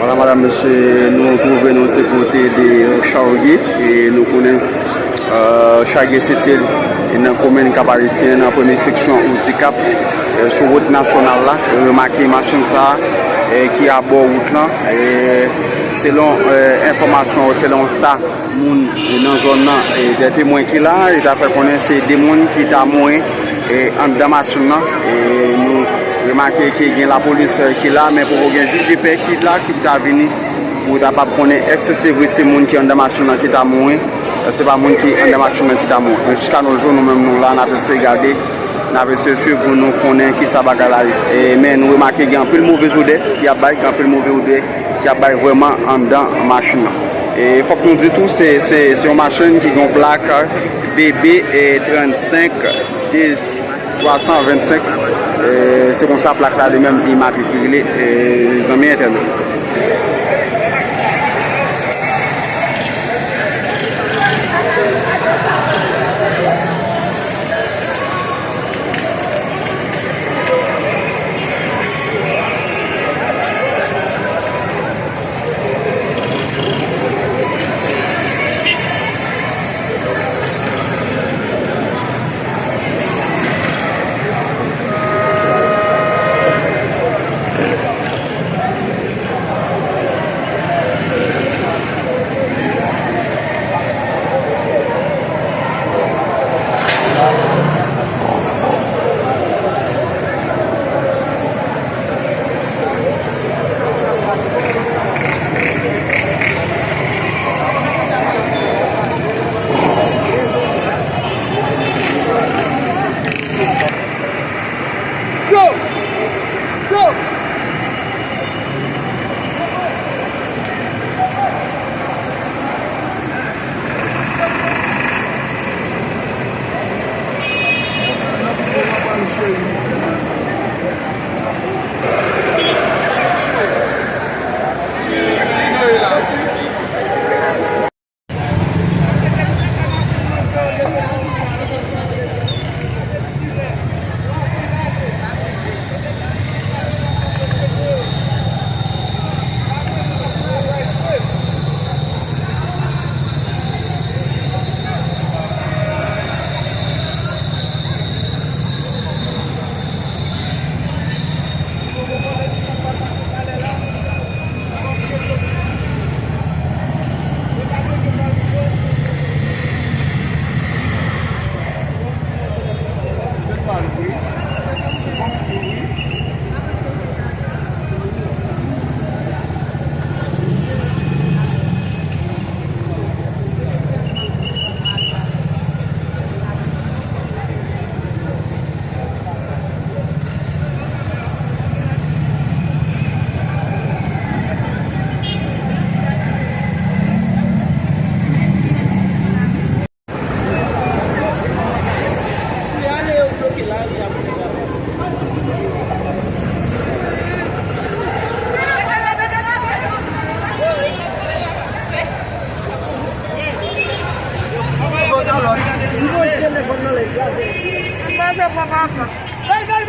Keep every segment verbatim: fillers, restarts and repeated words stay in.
Vwala, madanm, mesye, nou twouve nou se kote de Chawge, e nou konnen, euh, Chawge City nan komin Kap Ayisyen, nan premye seksyon Wout Dikap, euh, sou wout nasyonal la. Remake machin sa, euh, ki abò wout lan, euh, selon, euh, enfòmasyon, selon sa moun nan zòn nan, e de temwen ki la, yo ta fè konnen se de moun ki ta mouri, e anndan machin nan. E nou remake ke gen lapolis, e, ki la, men poko gen jij de pè ki la, ki ta vini pou ta pap konnen èske se vre se moun ki anndan machin nan ki ta mouri, se pa moun ki anndan machin nan ki ta mouri. Men jiska nos jours, nou menm nou la, n ap eseye gade, n ap eseye swiv pou nou konnen kisa bagay la ye. E, men nou remake gen anpil move odè ki ap bay, gen anpil move odè ki ap bay vrèman anndan machin nan. E fòk nou di tou, se, se, se yon machin ki gen yon plak B B trannsenk dis twa san vennsenk. E, se konsa plak la li menm imatrikile, e, zanmi entènèt.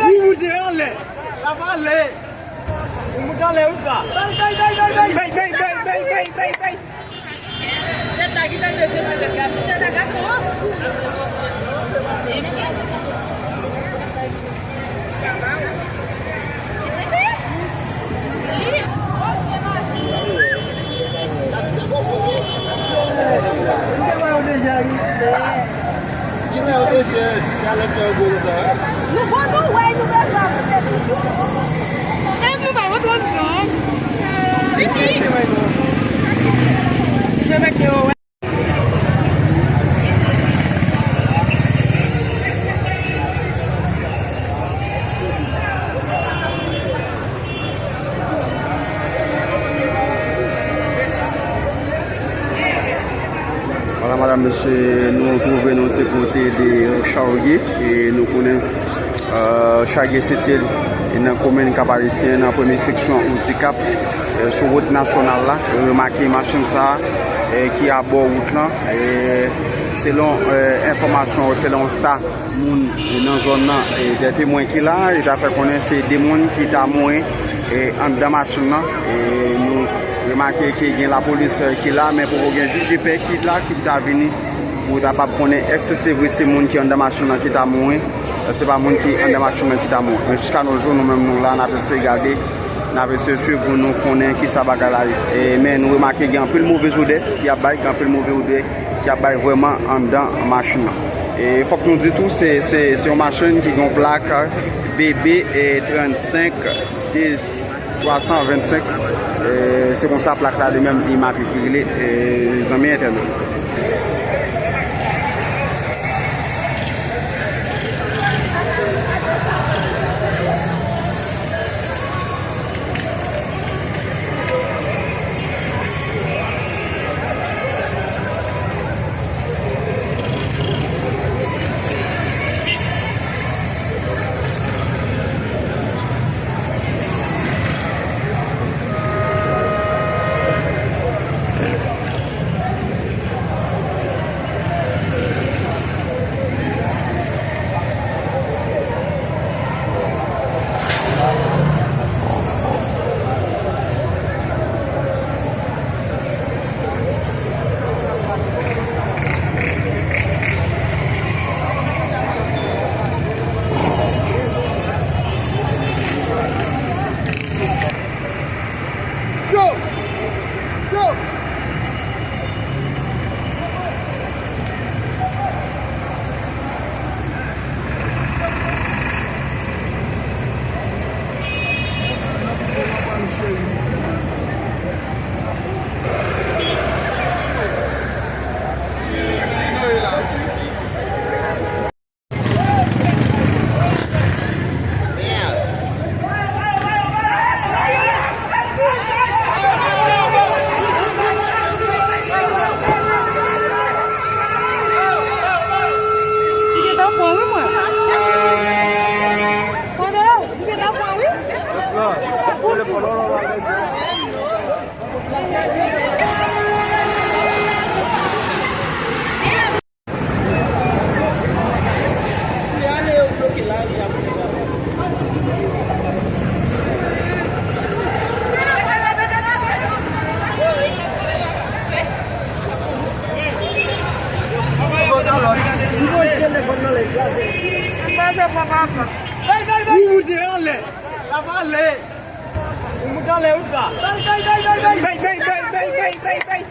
Ou moute anlè. Ou moute anlè, ou pa. Bay, bay, bay, bay. Kilè w te fè chalèt fè w gwo konsa, hein? Nou konn nou wè nou bezwen pote toujou. Èk nou pa wè twò zòn. Vini. Se mèt yo wè. Vwala, madanm, mesye, nou twouve nou se kote de Chawge, e nou konnen, euh, Chawge City nan komin Kap Ayisyen, nan premye seksyon Wout Dikap, euh, sou wout nasyonal la. Remake machin sa, euh, ki abò wout lan. E selon, euh, enfòmasyon, selon sa moun nan zòn nan, e de temwen ki la, yo ta fè konnen se de moun ki ta mouri, E anndan machin nan, e nou remake ke gen lapolis, e, ki la, men poko gen jij de pè ki la, ki ta vini pou ta kapab konnen èske se vre se moun ki anndan machin nan ki ta mouri, èske se pa moun ki anndan machin nan ki ta mouri. Men jiska nos jours, nou menm nou la, n ap eseye gade, n ap eseye swiv pou nou konnen kisa bagay la ye. E, men nou remake gen anpil move odè ki ap bay, gen anpil move odè ki ap bay vrèman anndan machin nan. E fòk nou di tou, se, se, se yon machin ki gen yon plak B B trannsenk dis twa san vennsenk. E, se konsa plak la li menm imakikile, e, zanmi entènot. Li gentan pran wi mwen. Tande, li gentan pran wi. Ou moute anlè, l ap ale. Ou moute anlè, ou pa. Bay, bay, bay, bay, bay, bay, bay, bay.